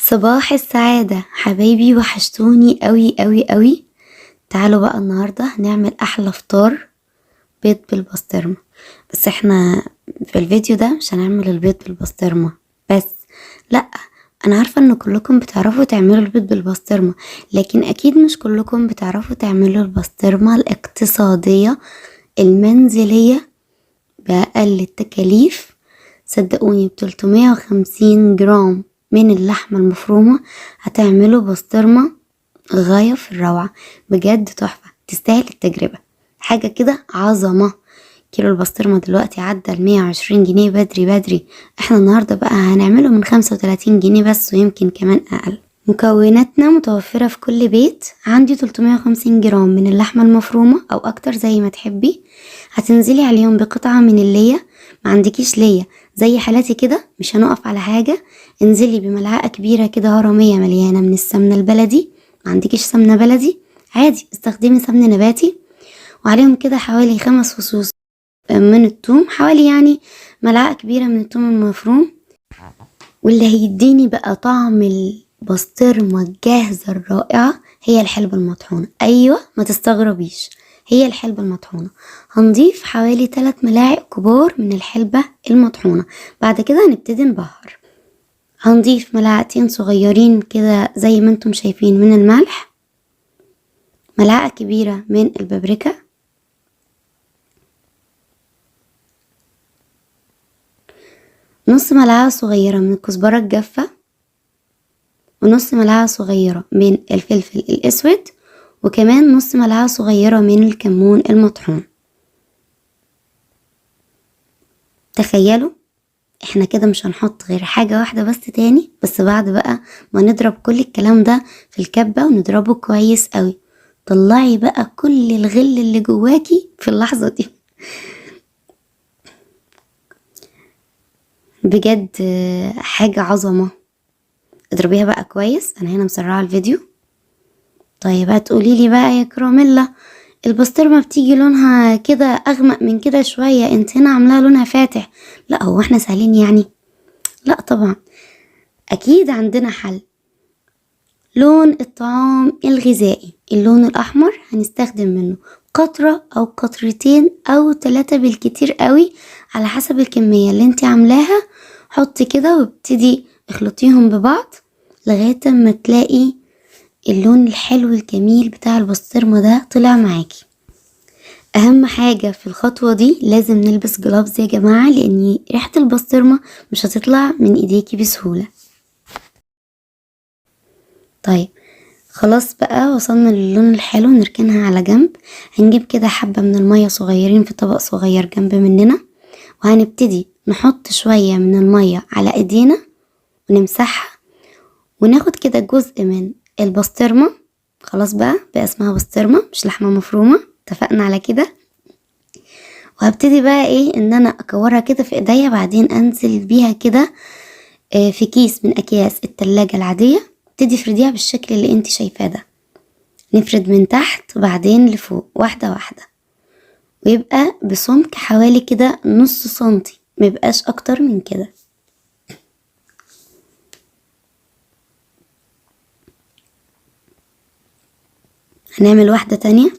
صباح السعادة حبايبي، وحشتوني قوي قوي قوي. تعالوا بقى النهاردة هنعمل احلى فطار بيض بالبسطرمة. بس احنا في الفيديو ده مش هنعمل البيض بالبسطرمة بس، لا انا عارفة ان كلكم بتعرفوا تعملوا البيض بالبسطرمة، لكن اكيد مش كلكم بتعرفوا تعملوا البسطرمة الاقتصادية المنزلية بأقل التكاليف. صدقوني ب350 جرام من اللحمة المفرومة هتعملوا بسطرمة غاية في الروعة، بجد تحفة، تستاهل التجربة، حاجة كده عظمة. كيلو البسطرمة دلوقتي عدى 120 جنيه بدري بدري، احنا النهاردة بقى هنعمله من 35 جنيه بس، ويمكن كمان اقل. مكوناتنا متوفرة في كل بيت. عندي 350 جرام من اللحمة المفرومة او اكتر زي ما تحبي، هتنزلي عليهم بقطعة من اللية، ما عندكيش لية زي حالاتي كده مش هنقف على حاجة، انزلي بملعقة كبيرة كده هرمية مليانة من السمنة البلدي. ما عندكيش سمنة بلدي عادي استخدمي سمن نباتي، وعليهم كده حوالي 5 فصوص من الثوم، حوالي يعني ملعقة كبيرة من الثوم المفروم. واللي هيديني بقى طعم البسطرمة الجاهزة الرائعة هي الحلبة المطحونة. ايوه ما تستغربيش، هي الحلبة المطحونة. هنضيف حوالي 3 ملاعق كبار من الحلبة المطحونة. بعد كده هنبتدي نبهر، هنضيف ملعقتين صغيرين كده زي ما انتم شايفين من الملح، ملعقة كبيرة من البابريكا، نص ملعقة صغيرة من الكزبرة الجافة، ونص ملعقة صغيرة من الفلفل الأسود، وكمان نص ملعقة صغيرة من الكمون المطحون. تخيلوا احنا كده مش هنحط غير حاجة واحدة بس تاني، بس بعد بقى ما نضرب كل الكلام ده في الكبة ونضربه كويس قوي، طلعي بقى كل الغل اللي جواكي في اللحظة دي. بجد حاجة عظمة. اضربيها بقى كويس، انا هنا مسرعة الفيديو. طيب هتقولي لي بقى يا كراميلا البسطرمة بتيجي لونها كده اغمق من كده شوية، انت هنا عاملاها لونها فاتح. لا هو احنا سهلين يعني؟ لا طبعا، اكيد عندنا حل. لون الطعام الغذائي اللون الاحمر هنستخدم منه قطرة او قطرتين او 3 بالكتير قوي على حسب الكمية اللي انت عاملاها. حطي كده وابتدي اخلطيهم ببعض لغاية ما تلاقي اللون الحلو الجميل بتاع البسطرمة ده طلع معاكي. اهم حاجة في الخطوة دي لازم نلبس جلافز يا جماعة، لان ريحة البسطرمة مش هتطلع من ايديكي بسهولة. طيب خلاص بقى وصلنا للون الحلو، نركنها على جنب. هنجيب كده حبة من المية صغيرين في طبق صغير جنب مننا، وهنبتدي نحط شوية من المية على ايدينا ونمسحها، وناخد كده جزء من البسطرمة. خلاص بقى اسمها بسطرمة مش لحمة مفرومة، اتفقنا على كده. وهبتدي بقى ان انا اكورها كده في ايديا، بعدين انزل بيها كده في كيس من اكياس التلاجة العادية. ابتدي افرديها بالشكل اللي انت شايفاه ده، نفرد من تحت وبعدين لفوق واحدة واحدة، ويبقى بسمك حوالي كده نص سنتي، ما يبقاش اكتر من كده. هنعمل واحدة تانية،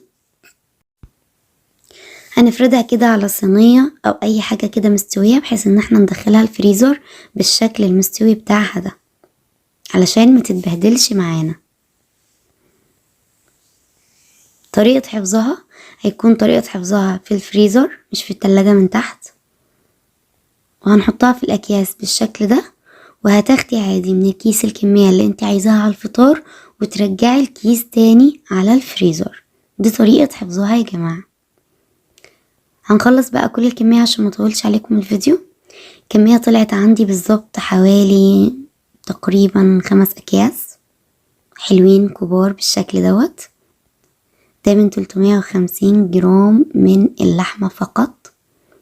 هنفردها كده على صينية او اي حاجة كده مستوية، بحيث ان احنا ندخلها الفريزر بالشكل المستوي بتاعها ده علشان ما تتبهدلش معانا. طريقة حفظها هيكون طريقة حفظها في الفريزر مش في التلاجة من تحت، وهنحطها في الاكياس بالشكل ده، وهتاخدي عادي من الكيس الكمية اللي انت عايزاها على الفطار وترجعي الكيس تاني على الفريزر. دي طريقة حفظها يا جماعة. هنخلص بقى كل الكمية عشان ما اطولش عليكم الفيديو. الكمية طلعت عندي بالظبط حوالي تقريبا 5 اكياس حلوين كبار بالشكل دوت. ده من 350 جرام من اللحمة فقط،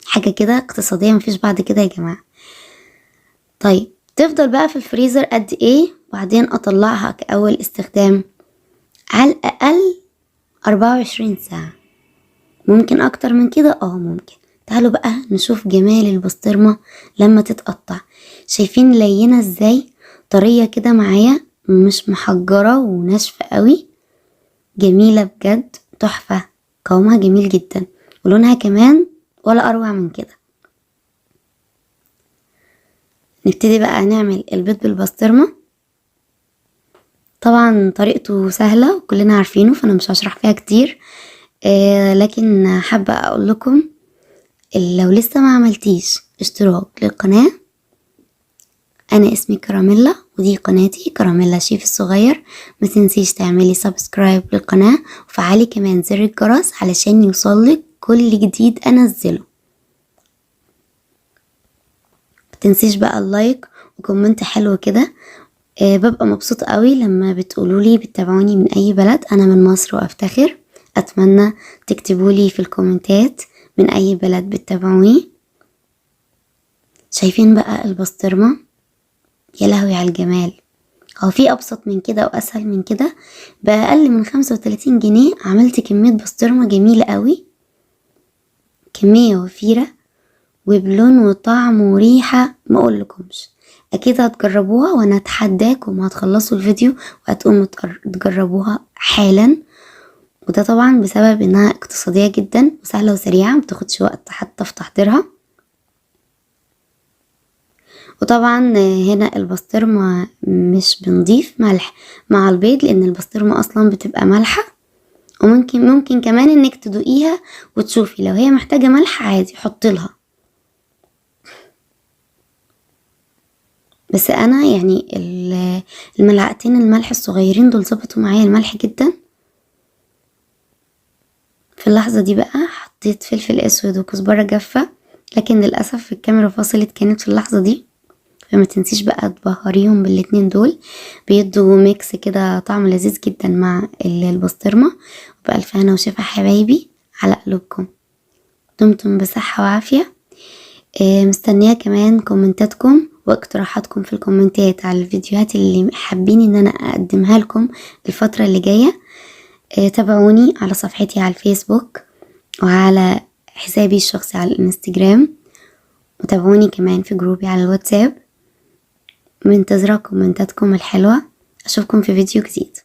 حاجة كده اقتصادية مفيش بعد كده يا جماعة. طيب تفضل بقى في الفريزر قد ايه وبعدين اطلعها كأول استخدام؟ على الاقل 24 ساعة، ممكن اكتر من كده، ممكن. تعالوا بقى نشوف جمال البسطرمة لما تتقطع. شايفين لينة ازاي؟ طرية كده معايا، مش محجرة وناشفة قوي، جميلة بجد، تحفة، قوامها جميل جدا، ولونها كمان ولا اروع من كده. نبتدي بقى نعمل البيض بالبسطرمة. طبعا طريقته سهلة وكلنا عارفينه، فانا مش هشرح فيها كتير، لكن حابة اقول لكم لو لسه ما عملتيش اشتراك للقناة، انا اسمي كراميلا ودي قناتي كراميلا شيف الصغير. ما تنسيش تعملي subscribe للقناة وفعلي كمان زر الجرس علشان يوصلك كل جديد انزله. ما تنسيش بقى ال like و comment حلو كده. ببقى مبسوطة قوي لما بتقولولي بتتابعوني من اي بلد. انا من مصر وافتخر. اتمنى تكتبولي في الكومنتات من اي بلد بتتابعوني. شايفين بقى البسطرمة؟ يا لهوي على الجمال. هو في ابسط من كده واسهل من كده؟ باقل من 35 جنيه عملت كمية بسطرمة جميلة قوي، كمية وفيرة وبلون وطعم وريحة ما اقولكمش. اكيد هتجربوها، وانا اتحداكم هتخلصوا الفيديو وهتقوموا تجربوها حالا. وده طبعا بسبب انها اقتصادية جدا وسهلة وسريعة، ما بتاخدش وقت حتى في تحضيرها. وطبعا هنا البسطرمة مش بنضيف ملح مع البيض، لان البسطرمة اصلا بتبقى مالحة، وممكن كمان انك تدوقيها وتشوفي لو هي محتاجة ملح عادي حطي لها. بس انا يعني الملعقتين الملح الصغيرين دول ظبطوا معايا الملح جدا. في اللحظة دي بقى حطيت فلفل اسود وكزبرة جافة، لكن للأسف الكاميرا فصلت كانت في اللحظة دي، فما تنسيش بقى تبهريهم بالاتنين دول، بيدوا mix كده طعم لذيذ جدا مع البسطرمة. وبألف هنا وشفا حبايبي على قلوبكم، دمتم بصحة وعافية. مستنية كمان كومنتاتكم واقتراحاتكم في الكومنتات على الفيديوهات اللي حابين ان انا اقدمها لكم الفترة اللي جاية. تابعوني على صفحتي على الفيسبوك وعلى حسابي الشخصي على الانستجرام، وتابعوني كمان في جروبي على الواتساب. منتظرة كومنتاتكم الحلوة. اشوفكم في فيديو جديد.